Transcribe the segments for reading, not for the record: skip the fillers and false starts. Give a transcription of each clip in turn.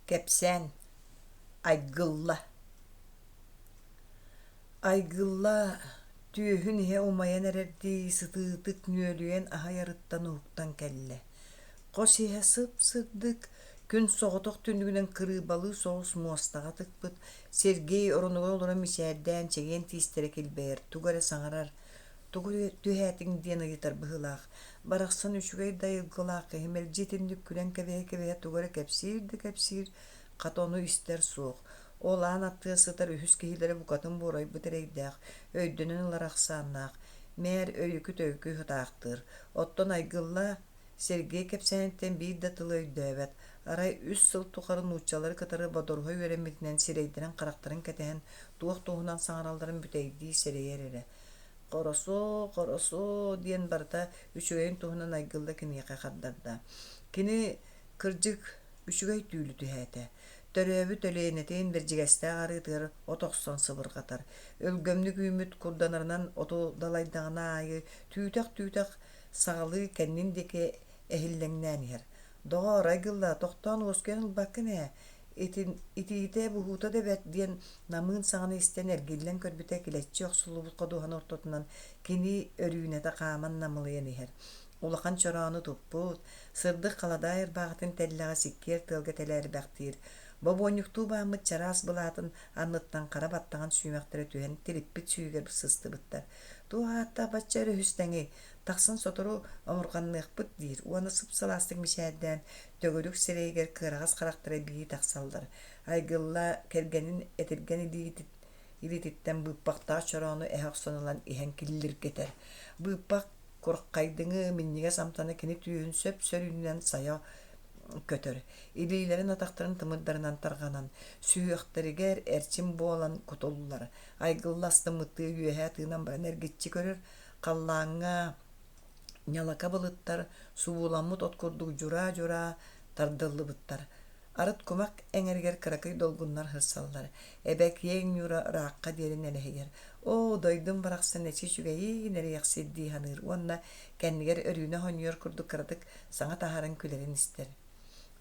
Кэпсээн Айгылла Айгылла түөһүн иһэ умайан эрэрдии сытыытык нүөлүйэн аһыйарыттан уһуктан кэллэ. Хос иһэ сып-сырдык, күн соҕотох түннүгүнэн кырыыбалыы соҕус муостаҕа тыкпыт, Сергей оронугар олорон мичээрдээн чэгиэн тиистэрэ килбэйэр, тугу эрэ саҥарар, тугу түһээтиҥ диэн ыйытар быһыылаах. Барахсан үчүгэй да айылгылаах киһи мэлдьи итинник күлэн кэбиһэ-кэбиһэ тугу эрэ кэпсиир да кэпсиир, хата ону истэр суох. Ол аан аттыгар сытар үһүс киһилэрэ букатын буорайбыт эрэйдээх, өйдөнөн ылар ахсааннаах, мээр өйүкү-төйүкү сытаахтыыр. Оттон Айгылла Сергей кэпсээниттэн биир да тылы өйдөөбөт, арай үс сыл тухары нууччалары кытары бодоруһа үөрэммитинэн сирэйдэрин-харахтарын кэтэһэн туох туһунан саҥаралларын бүтэйдии сэрэйэр эрэ. «Хоросуо, хоросуо» диэн барыта үчүгэйин туһунан Айгылла киниэхэ хардарда. Кини, кырдьык, үчүгэй түүлү түһээтэ. Төрөөбүт Өлүөнэтин Бэрдьигэстээх арыытыгар от охсон сыбырҕатар. Өлгөмнүк үүммүт курданарынан оту далайдаҕына аайы түүтэх-түүтэх саҕалыы кэннин диэки эһиллэҥнээн иһэр. «Доҕоор, Айгылла, тохтоон уоскуйан ылбаккын ээ, итиитэ буһуута да бэрт» диэн намыын саҥаны истэн эргиллэн көрбүтэ килэччи охсуллубут ходуһаны ортотунан кини Өрүүнэтэ хааман намылыйан иһэр. Улахан чороону туппут, сырдык халадаай ырбаахытын тэллэҕэ сиккиэр тыалга тэлээрбэхтиир, бобуонньуктуу бааммыт чараас былаатын анныттан хара баттаҕын сүүмэхтэрэ түһэн тириппит сүүһүгэр сыстыбыттар. Туох ааттаах бачча өрүһүстэҥий, тахсан сотору омурҕанныахпыт диир уонна сып-сылаастык мичээрдээн, төгүрүк сирэйигэр кыараҕас харахтара бии тахсаллар. Айгылла кэргэнин этиргэн илиититтэн быыппахтаах чороону эһэ охсон ылан иһэн киллиргэтэр. Быыппах курхайдыҥы минньигэс амтана кини түөһүн сөп-сөрүүнүнэн сайа көтөр. Илиилэрин атахтарын тымырдарынан тарҕанан, сүһүөхтэригэр эрчим буолан кутуллар. Айгылла астыммыттыы үөһэ тыынан баран эргиччи көрөр, халлааҥҥа ньалака былыттар субууламмыт от курдук дьураа-дьураа тардыллыбыттар. Арыт кумах эҥэригэр кыракый долгуннар сырсаллар, эбэ киэҥ ньуура ыраахха диэри нэлэһийэр. Оо, дойдум барахсан эчи үчүгэйин эриэхсит дии саныыр уонна кэннигэр Өрүүнэ хонньуйар курдук кыратык саҥа таһааран күлэрин истэр.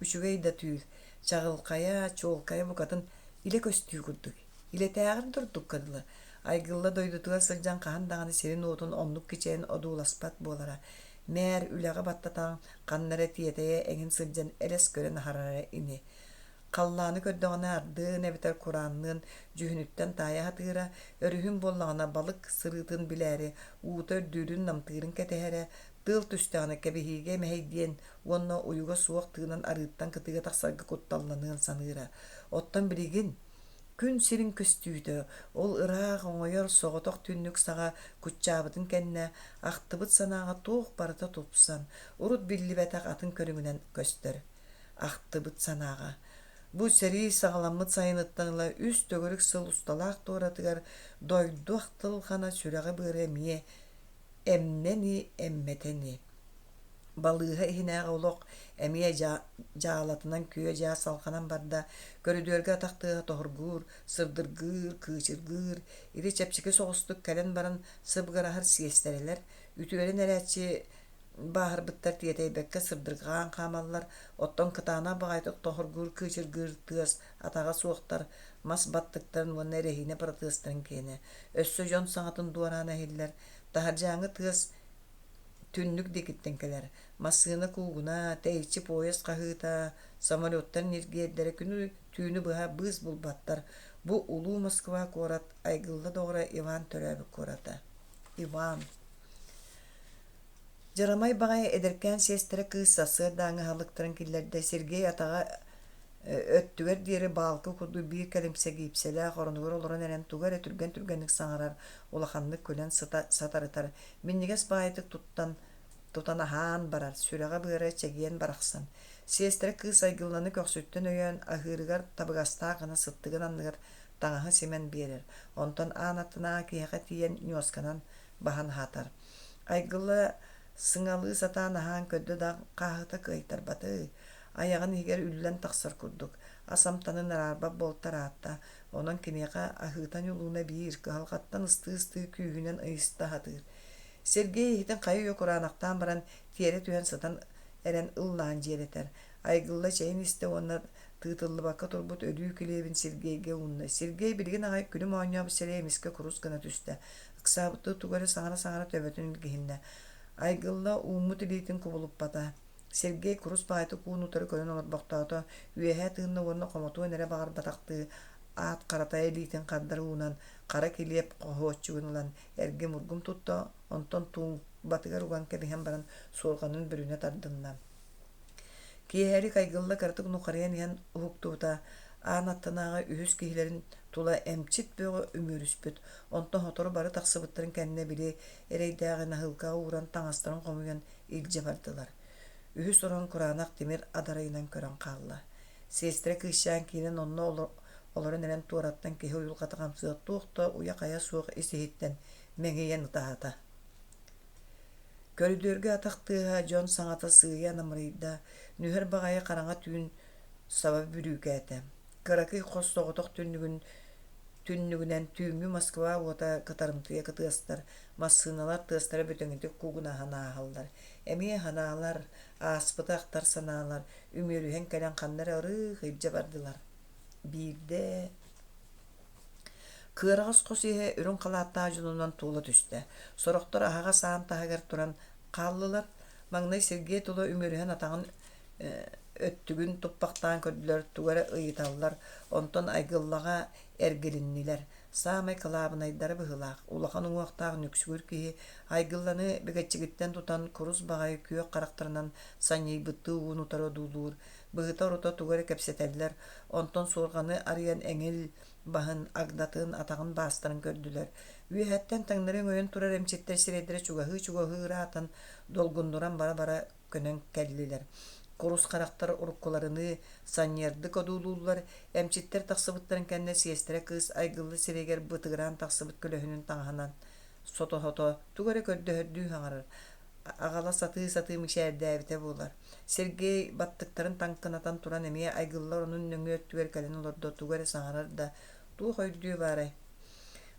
Үчүгэй да түүл, чаҕылхайа, чуолкайа букатын илэ көстүү курдук. Илэтээҕэр да ордукка дылы, Айгылла дойдутугар сылдьан хаһан даҕаны сирин-уотун оннук кичэйэн одууласпат буолара. Мээр үлэҕэ баттатан, ханна эрэ тиэтэйэ эҥин сылдьан элэс көрөн аһарара ини. Халлааны көрдөҕүнэ ардыын эбэтэр кураанныын дьүһүнүттэн таайа сатыыра, өрүһүн буоллаҕына балык сырыытын билээри уута үрдүүрүн-намтыырын кэтэһэрэ, тыал түстэҕинэ кэбиһиигэ мэһэйдиэн уонна уйуга суох тыынан арыыттан кытыыга тахсарга кутталланыан саныыра. Оттон билигин Күн сирин көстүүтэ, ол ыраах оҥойор соҕотох түннүк саҕа куччаабытын кэннэ, ахтыбыт санааҕа туох барыта тупсан, урут биллибэтэх атын көрүҥүнэн көстөр. Ахтыбыт санааҕа. Бу сэрии саҕаламмыт сайыныттан ыла үс төгүрүк сыл усталаах туоратыгар дойду ахтылҕана сүрэҕи-быары эмиэ эмнэ-ини, эммэтэ-ини. Балыыһа иһинээҕи олох эмиэ дьаалатынан күө-дьаа салҕанан барда, көрүдүөргэ атах тыаһа тоһургуур, сырдыргыыр, кыычыргыыр, ити чэпчэки соҕустук кэлэн баран сыбыгыраһар сиэстэрэлэр, үтүөрэн эрээччи бааһырбыттар тиэтэйбэккэ сырдырҕаан хаамаллар, оттон кытаанах баҕайытык тоһургуур, кыычыргыыр тыас атаҕа суохтар, мас баттыктарын уонна эрэһиинэ протезтарын киэнэ. Өссө дьон саҥатын дуораана иһиллэр, таһырдьааҥҥы тыас Түннүк диэкиттэн кэлэр, массыына куугуна, тэйиччи поезд хаһыыта, самолеттар ньиргиэрдэрэ күнү түүнү быһа быыс булбаттар. Бу улуу Москва куорат Айгылла доҕоро Иван төрөөбүт куората. Иван. Дьарамай баҕайы эдэркээн сиэстэрэ кыыс сарсыардааҥҥы аһылыктарын киллэрдэ. Сергей атаҕа өттүгэр диэри баалкы курдук биир кэлимсэ гиипсэлээх оронугар олорон эрэн тугу эрэ түргэн-түргэнник саҥарар, улаханнык күлэн сыта сатарытар, минньигэс баайытык туттан тутан аһаан барар, сүрэҕэ-быара чэгиэн барахсан. Сиэстэрэ кыыс Айгылланы көхсүттэн өйөөн аһыырыгар табыгастаах гына сыттыгын анныгар таҥаһы симэн биэрэр, онтон аан аттынааҕы киһиэхэ тиийэн ньуосканан баһан аһатар. Айгылла сыҥалыы сатаан аһаан көрдө да хааһыта кыайтарбатый, айаҕын иһигэр үллэн тахсар курдук, ас амтанын араарбат буолта ыраатта, онон киниэхэ аһыыта-ньулууна биир, кыһалҕаттан ыстыы-ыстыы күүһүнэн ыйыста сатыыр. Сергей иһитин хайа-үйэ кураанахтаан баран, тиэрэ түһэн сытан эрэн ыллаан дьиэрэтэр. Айгылла чэйин истэ уонна тыытыллыбакка турбут өлүү килиэбин Сергейгэ уунна. Сергей билигин аҕай күлүм оонньообут сирэйэ эмискэ курус гына түстэ. Ыксаабыттыы тугу эрэ саҥара-саҥара төбөтүн илгиһиннэ. Айгылла ууммут илиитин кубулуппата. Сергей курус баҕайытык уун утары көрөн олорбохтоото, үөһэ тыынна уонна хомотуон эрэ баҕарбатахтыы аат харатайа илиитин хардары уунан, хара килиэп хоһуоччугун ылан эргим-ургум тутта, онтон туумбатыгар уган кэбиһэн баран суорҕанын бүрүнэ тардынна. Киэһэлик Айгылла кыратык нухарыйан иһэн уһуктубута, аан аттынааҕы үһүс киһилэрин тула эмчит бөҕө үмүөрүспүт, онтон сотору бары тахсыбыттарын кэннэ били эрэйдээҕи наһыылкаҕа ууран таҥастарын хомуйан илдьэ бардылар. Үһүс орон кураанах тимир адарайынан көрөн хаалла. Сиэстэрэ кыысчаан киирэн онно олорон эрэн туораттан киһи уйулҕата хамсыа туох да уйа-хайа суох ис-иһиттэн мэҥийэн ытаата. Көрүдүөргэ атах тыаһа, дьон саҥата сыыйа намырыйда, нүһэр баҕайы хараҥа түүн саба бүрүүкээтэ. Кыракый хос соҕотох түннүгүн түннүгүнэн түүҥҥү Москва уота кытарымтыйа кытыастар, массыыналар тыастара бүтэҥитик куугунаһан ааһаллар. Эмиэ ханаалар, ааспыты ахтар санаалар үмүөрүһэн кэлэн ханна эрэ ырыых илдьэ бардылар. Биирдэ Кыараҕас хос иһэ үрүҥ халааттаах дьонунан туола түстэ. Сорохтор аһаҕас аан таһыгар туран хааллылар. Маҥнай Сергей тула үмүөрүһэн атаҕын өттүгүн туппахтаан көрдүлэр, тугу эрэ ыйыталлар, онтон Айгыллаҕа эргилиннилэр. Саамай кылаабынайдара быһыылаах, улахан уҥуохтаах нүксүгүр киһи Айгылланы бэгэччигиттэн тутан курус баҕайы күөх харахтарынан санньыйбыттыы уун-утары одуулуур, быһыта-орута тугу эрэ кэпсэтэллэр, онтон суорҕаны арыйан эҥил баһын, агдатын, атаҕын баастарын көрдүлэр. Үөһэттэн таҥнары өҥөйөн турар эмчиттэр сирэйдэрэ чугаһыы-чугаһыы ыраатан, долгуннуран бара-бара көнөн кэллилэр. Курус харахтар уруккуларыныы санньыардык одуулууллар, эмчиттэр тахсыбыттарын кэннэ сиэстэрэ кыыс айгыллы сирэйигэр бытыгыраан тахсыбыт көлөһүнүн таҥаһынан сото-сото тугу эрэ көрдөһөрдүү саҥарар, аҕала сатыы-сатыы мичээрдээбитэ буолар. Сергей баттыктарын таҥкынатан туран эмиэ айгыллар онун нөҥүө өттүгэр кэлэн олордо тугу эрэ саҥарар да, туох өйдүө баарай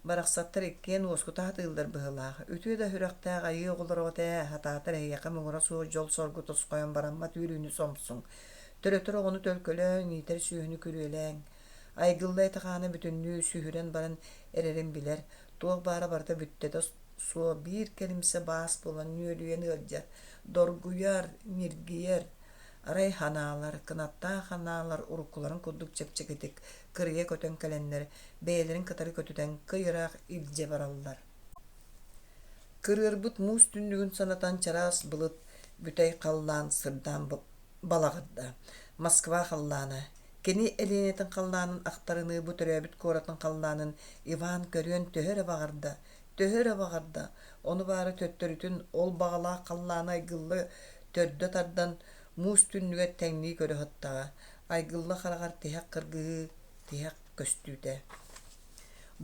Барахсаттар иккиэн уоскута сатыыллар быһыылаах. Үтүө да сүрэхтээх айыы оҕолороҕут ээ, сатаатар эһиэхэ муҥура суох дьол-соргу тосхойон бараммат үөрүүнү сомсуҥ. Төрөтөр оҕону төлкөлөөҥ, иитэр сүөһүнү күрүөлээҥ. Айгылла этэ-хаана бүтүннүү сүһүрэн баран эрэрин билэр, туох баара барыта бүттэтэ суох биир кэлимсэ баас буолан нүөлүйэн ыалдьар, доргуйар, ньиргийэр. Арай ханаалар, кынаттаах ханаалар уруккуларын курдук чэпчэкитик кырыйа көтөн кэлэннэр бэйэлэрин кытары көтүтэн кый ыраах илдьэ бараллар. Кырыарбыт муус түннүгүн санатан чараас былыт бүтэй халлаан сырдаан балаҕырда. Москва халлаана. Кини Элиэнэтин халлаанын ахтарыныы бу төрөөбүт куоратын халлаанын Иван көрүөн төһө эрэ баҕарда, төһө эрэ баҕарда, ону баара төттөрүтүн ол баҕалаах халлааны айгылла төрдө тардан муус түннүгэр тэҥнии көрө сыттаҕа. Айгылла хараҕар тиһэх кыргыһыы тиһэх көстүүтэ.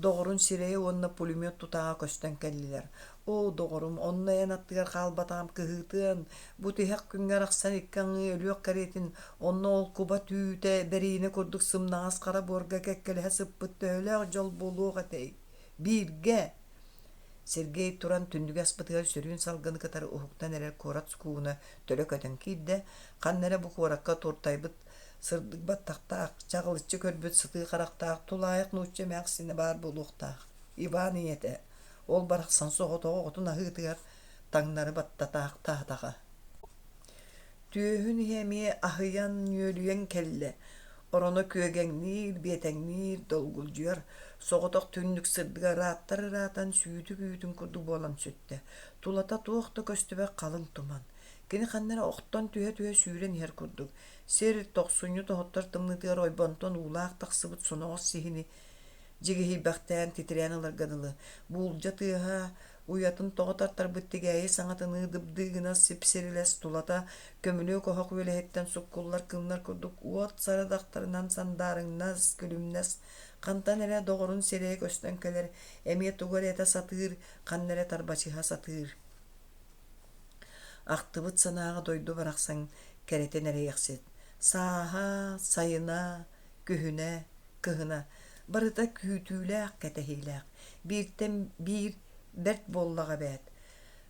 Доҕорун сирэйэ уонна пулемет тутааҕа көстөн кэллилэр. Оо, доҕорум, онно эн аттыгар хаалбатаҕым кыһыытыан, бу тиһэх күҥҥэ арахсан икки аҥыы өлүөх кэриэтин, онно ол куба түүтэ бэриинэ курдук сымнаҕас хара буорга кэккэлэһэ сыппыт төһөлөөх дьол буолуох этэй? Бииргэ! Сергей туран түннүгү аспытыгар сөрүүн салгыны кытары уһуктан эрэр куорат сукууна төлө көтөн киирдэ, ханна эрэ бу куоракка туртайбыт сырдык баттахтаах, чаҕылыччы көрбүт сытыы харахтаах тулаайах нуучча эмээхсинэ баар буолуохтаах. Иван ийэтэ, ол барахсан соҕотох оҕотун аһыытыгар таҥнары баттатаахтаатаҕа. Түөһүн иһэ эмиэ аһыйан, нүөлүйэн кэллэ. Ороно күөгэҥниир, биэтэҥниир, долгулдьуйар, соҕотох түннүк сырдыга ырааттар ыраатан сүүтүк үүтүн курдук буолан сүттэ. Тулата туох да көстүбэт халыҥ туман. Кини ханна эрэ охтон түһэ-түһэ сүүрэн иһэр курдук. Сир тохсунньу тоһуттар тымныытыгар ойбонтон уулаах тахсыбыт соноҕос сиһини дьигиһийбэхтээн титирээн ыларга дылы. Буулдьа тыаһа уйатын тоҕо тартарбыт тигээйи саҥатыныы дыбдыы гына сипсирилэс тулата көмүлүөк оһох үөлэһиттэн суккуллар кыымнар курдук уот сарадахтарынан сандаарыҥнас, күлүмнэс, хантан эрэ доҕорун сирэйэ көстөн кэлэр, эмиэ тугу эрэ этэ сатыыр, ханна эрэ тарбачыһа сатыыр. Ахтыбыт санааҕа дойду барахсан кэрэтин эрэйэхсит. Сааһа, сайына, күһүнэ, кыһына барыта күүтүүлээх, кэтэһиилээх. Бииртэн биир бэрт буоллаҕа эбээт.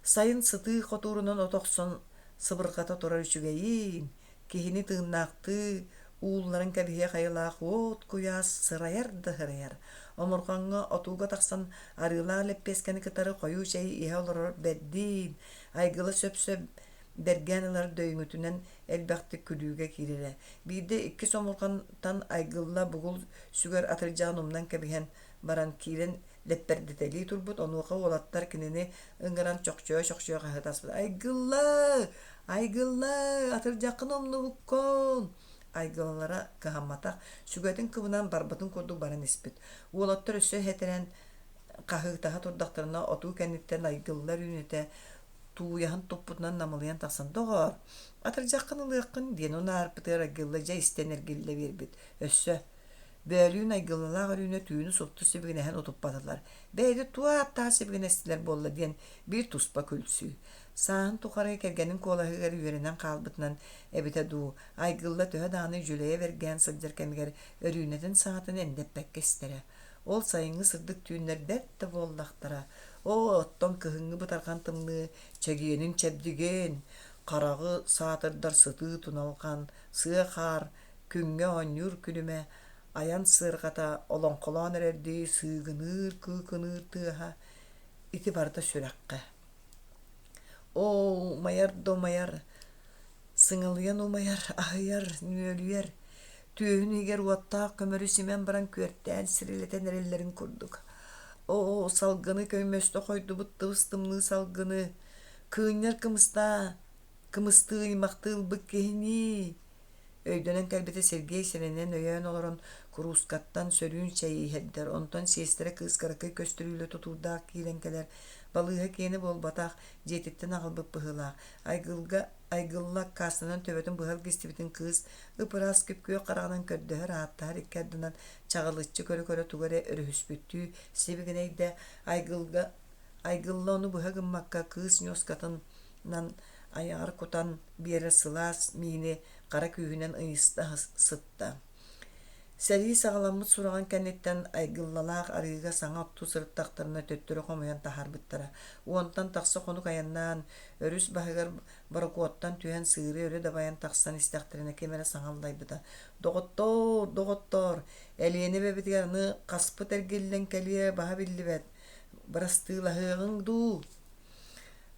Сайын сытыы хотуурунан от охсон, сыбырҕата турар үчүгэйиин, киһини тыыннаахтыы уулларан кэбиһиэх айылаах уот куйаас сырайар да сырайар. Омурҕаҥҥа отууга тахсан арыылаах лэппиэскэни кытары хойуу чэйи иһэ олорор бэрдиин, Айгыла сөп-сөп бэргээн ылар дөйүҥүтүнэн элбэхтик күлүүгэ киирэрэ. Биирдэ иккис омурҕантан Айгылла бугул сүгэр атырдьаҕын умнан кэбиһэн баран киирэн лэппэрдитэлии турбут, онуоха уолаттар кинини ыҥыран чохчойо-чохчойо хаһыытаспыт: «Айгылла! Айгылла! Атырдьаххын умнубуккун!» Айгылалара кыһамматах, сүгэтин кыбынан барбытын курдук баран испит. Уолаттар өссө иһэтэрэн хаһыытаһа турдахтарына отуу кэнниттэн Айгылла Өрүүнэтэ тууйаһын туппутунан намылыйан тахсан «Доҕоор, атырдьаххын ылыаххын» диэн унаарпытыгар Айгылла дьэ истэн эргиллэ биэрбит. Өссө Бөөлүүн Айгыллалаах Өрүүнэ түүнү супту сибигинэһэн утуппатылар. Бэйэтэ туох ааттаах сибигинэстилэр буолла диэн биир туспа күлсүү. Сааһын тухары кэргэнин куолаһыгар үөрэнэн хаалбытынан эбитэ дуу, Айгылла төһө даҕаны дьүлэйэ бэргээн сылдьар кэмигэр Өрүүнэтин саҥатын эндэппэккэ истэрэ. Ол сайыҥҥы сырдык түүннэр бэрт да буоллахтара. Оо, оттон кыһыҥҥы бытарҕан тымныы чэгиэнин чэбдигин, хараҕы саатырдар сытыы туналҕан, сыа хаар, күҥҥэ оонньуур күлүмэ, айан сыарҕата олоҥхолоон эрэрдии сыыгыныыр, кыыкыныыр тыаһа ити барыта сүрэххэ. Оо, умайар да умайар, сыҥалыйан умайар, аһыйар, нүөлүйэр, түөһүн иһигэр уоттаах көмөрү симэн баран күөртээн сирилэтэн эрэллэрин курдук. Оо, салгыны көймөстө хойдубут тыбыс-тымныы салгыны, кыынньар кымыстаа, кымыстыы ыймахтыы ылбыт киһинии Өйдөнөн кэлбитэ Сергей сэрэнэн өйөөн олорон куруускаттан сөрүүн чэйи иһэрдэр, онтон сиэстэрэ кыыс кыракый көстөрүүлэ тутуурдаах киирэн кэлэр, балыыһа киэнэ буолбатах, дьиэтиттэн аҕалбыт быһыылаах. Айгылга Айгылла аккаастанан төбөтүн быһа илгистибитин кыыс ып-ыраас күп-күөх хараҕынан көрдөһөр, ааттаһар икки ардынан чаҕылыччы көрө-көрө тугу эрэ өрүһүспүттүү сибигинэйдэ. Айгылга Айгылла ону быһа гыммакка кыыс ньуоскатынан айаҕар кутан биэрэр сылаас миини хара күүһүнэн ыйыста сытта. Сэрии саҕаламмыт сураҕын кэнниттэн Айгыллалаах арыыга саҥа оттуу сырыттахтарына төттөрү хомуйан таһаарбыттара. Уонтан тахса хонук айаннаан, өрүс баһыгар борокуоттан түһэн сыыры өрө дабайан тахсан истэхтэринэ ким эрэ саҥа аллайбыта: «Доҕоттоор, доҕоттоор, Элиэнэ эбэбитигэр аны хаспыт эргиллэн кэлиэ баһа биллибэт, бырастыылаһыаҕыҥ дуу?»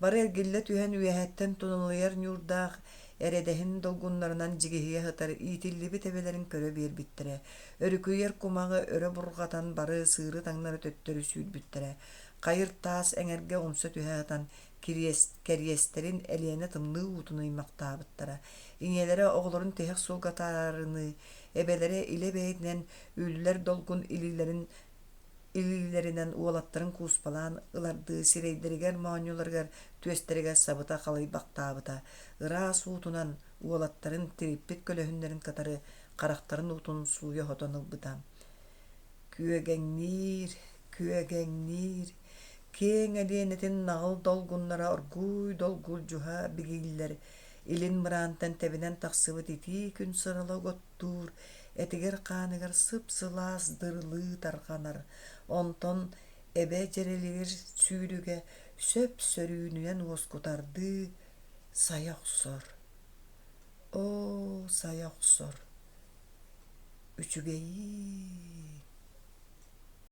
Бары эргиллэ түһэн үөһэттэн туналыйар ньуурдаах эрэдэһин долгуннарынан дьигиһийэ сытар иитиллибит эбэлэрин көрө биэрбиттэрэ, өрүкүйэр кумаҕы өрө бурҕатан бары сыыры таҥнары төттөрү сүүрбүттэрэ. Хайыр таас эҥэргэ умса түһэ сытан кэриэстэрин Элиэнэ тымныы уутун ыймахтаабыттара. Ийэлэрэ оҕолорун тиһэх суолга атаарарыныы, эбэлэрэ илэ бэйэтинэн үллэр долгун илиилэрин илиилэринэн уолаттарын кууспалаан ылардыы сирэйдэригэр, моонньуларыгар, түөстэригэр сабыта халыйбахтаабыта, ыраас уутунан уолаттарын тириппит көлөһүннэрин кытары харахтарын уутун сууйа сотон ылбыта. Күөгэҥниир, күөгэҥниир, киэҥ Элиэнэтин наҕыл долгуннара оргууй долгулдьуһа бигииллэр, илин мыраантан тэбинэн тахсыбыт итии күн сырала угуттуур, этигэр-хааныгар сып-сылаас дырылыы тарҕанар, онтон эбэ дьэрэлигир сүүрүгэ сөп-сөрүүнүнэн уоскутардыы сайа охсор. Оо, сайа охсор, үчүгэйиин!